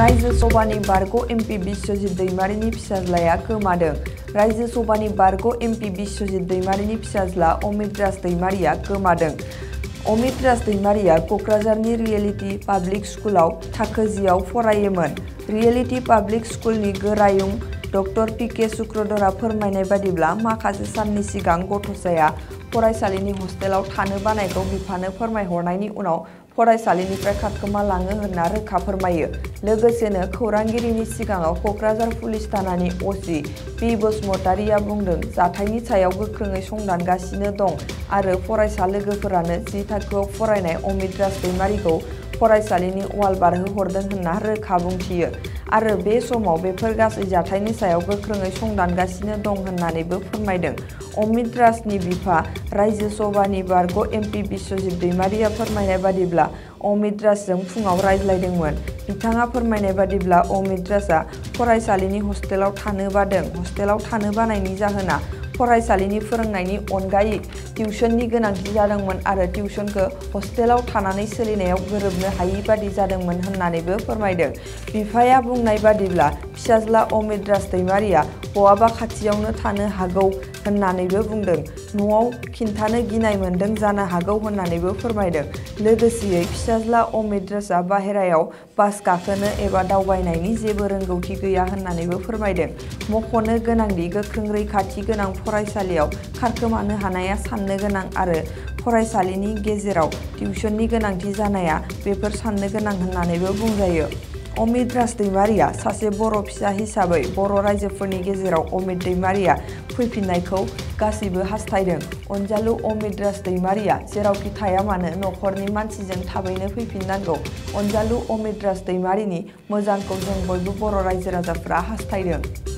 रायजो सभानि बारग' एमपि बिश्वजित दैमारिनि फिसाज्लाया गोमादों। रायजो सभानि बारग' एमपि बिश्वजित दैमारिनि फिसाज्ला अमित राज दैमारिया गोमादों। अमित राज दैमारिया क'क्राझारनि रियेलिटी पाब्लिक स्कुलाव थाखो 10आव फरायोमोन। रियेलिटी पाब्लिक स्कुलनि गोरायुं डक्टर पि.के. सुक्रधरआ फोरमायनाय बादिब्ला माखासे साननि सिगां गथ'साया फरायसालिनि हस्टेलाव थानो बानायखौ बिफानो फोरमायहरनायनि उनाव फरायसालिनिफ्राय खारखोमालाङो होनना रोखा फोरमायो। लोगोसेनो खौरांगिरिनि सिगाङाव क'क्राझार पुलिस थानानि अ.सि. पि. बसुमतारिया बुंदों, जाथायनि सायाव गोख्रोङै संदानगासिनो दं आरो फरायसा लोगोफोरानो 10 थाखोआव फरायनाय अमित राज दैमारिखौ फरायसालिनि वाल बारहोहरदों होनना रोखा बुंथियो आरो बे समाव बेफोर गासै जाथायनि सायाव गोख्रोङै संदानगासिनो दं होननानैबो फोरमायदों। अमित राजनि बिफा रायजो सभानि बारग' एमपि बिश्वजित दैमारिया फोरमायनाय बादिब्ला अमित राजजों फुङाव रायज्लायदोंमोन। बिथाङा फोरमायनाय बादिब्ला अमित राजआ फरायसालिनि हस्टेलाव थानो बादों। हस्टेलाव थानो बानायनि जाहोना फरायसालिनि फोरोंनायनि अनगायै टिउसननि गोनांथि जादोंमोन आरो टिउसनखौ हस्टेलाव थानानै सोलिनायाव गोरोबनो हायि बादि जादोंमोन होननानैबो फोरमायदों। बिफाया बुंनाय बादिब्ला फिसाज्ला अमित राज दैमारिया बहाबा खाथियावनो थानो हागौ होननानैबो बुंदों। न'आव खिन्थानो गिनाय मोन्दों जानो हागौ होननानैबो फोरमायदों। लोगोसेयै फिसाज्ला अमित राजआ बाहेरायाव बास गाखोनो एबा दावबायनायनि जेबो रोंगौथि गैया होननानैबो फोरमायदों। मख'नो गोनांदि गोख्रों रैखाथि गोनां फरायसालियाव खारखोमानो हानाया साननो गोनां आरो फरायसालिनि गेजेराव टिउसननि गोनांथि जानाया बेफोर साननो गोनां होननानैबो बुंजायो। अमित राज दैमारिया सासे बर' फिसा हिसाबै बर' रायजोफोरनि गेजेराव अमित दैमारिया फैफिननायखौ गासैबो हास्थायदों। अनजालु अमित राज दैमारिया जेरावखि थाया मानो नखरनि मानसिजों थाबैनो फैफिननांगौ। अनजालु अमित राज दैमारिनि मोजांखौ जों बयबो बर' रायजो राजाफ्रा हास्थायदों।